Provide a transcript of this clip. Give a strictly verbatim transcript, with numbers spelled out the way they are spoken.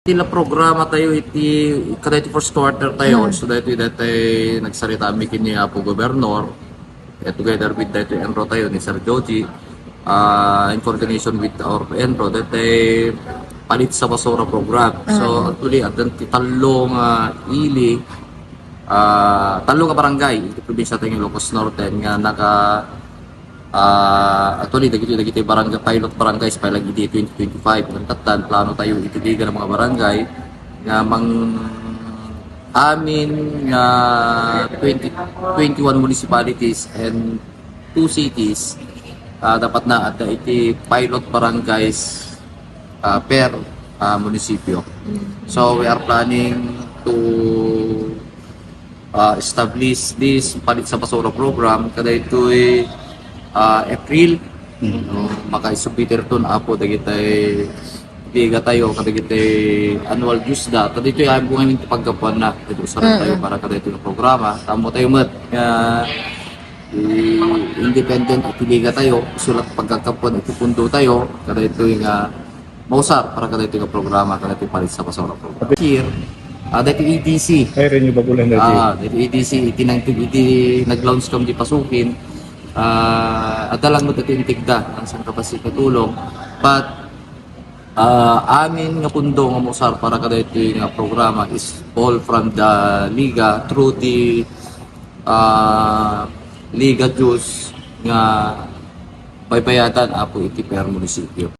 Ti la programa tayo iti, kada iti first quarter tayo, so daytoy, daytoy nagsarita mi ken ni Apo Gobernador, eh, together with daytoy ENRO tayo ni Sir Joji, ah, in coordination with our ENRO, daytoy palit sa basura program. So, actually, addan ti tallo nga ili, ah, tallo nga barangay iti probinsya tayo nga Ilocos Norte nga naka, ah, actually, dagiti, dagiti barangay, pilot barangays, pay lang iti twenty twenty-five, nagtattan, plano tayo iti liga ng mga barangay nga mang amin nga twenty, twenty-one municipalities and two cities, ah, dapat na adda iti pilot barangays, ah, per, ah, munisipyo. So, we are planning to, ah, establish this palit sa basura program kadaytoy, ah, April. No, makaisubmit daytoy, Apo, dagitay liga tayo, kadagitay annual dues da. Kadaytoy, ay, bunga yung pagkapuan na. Ito, usarang tayo para kadaytoy nga programa. Tamo tayo met nga i-, independent iti liga tayo, isulat pagkakapuan iti pundo tayo, kadaytoy nga mausar para kadaytoy nga programa, kadaytoy palit sa basura program. Here, ah, daytoy E D C. Ay, renewable energy. Ah, daytoy E D C, iti nang, iti nag-launch kam di pasukin. Ah, adda lang mo dati intigda ang sangkabassit nga tulong. But, ah, amin nga pundo nga mausar para kadaytoy nga programa is all from the Liga through the, ah, Liga dues nga baybayadan, Apo, iti per munisipyo.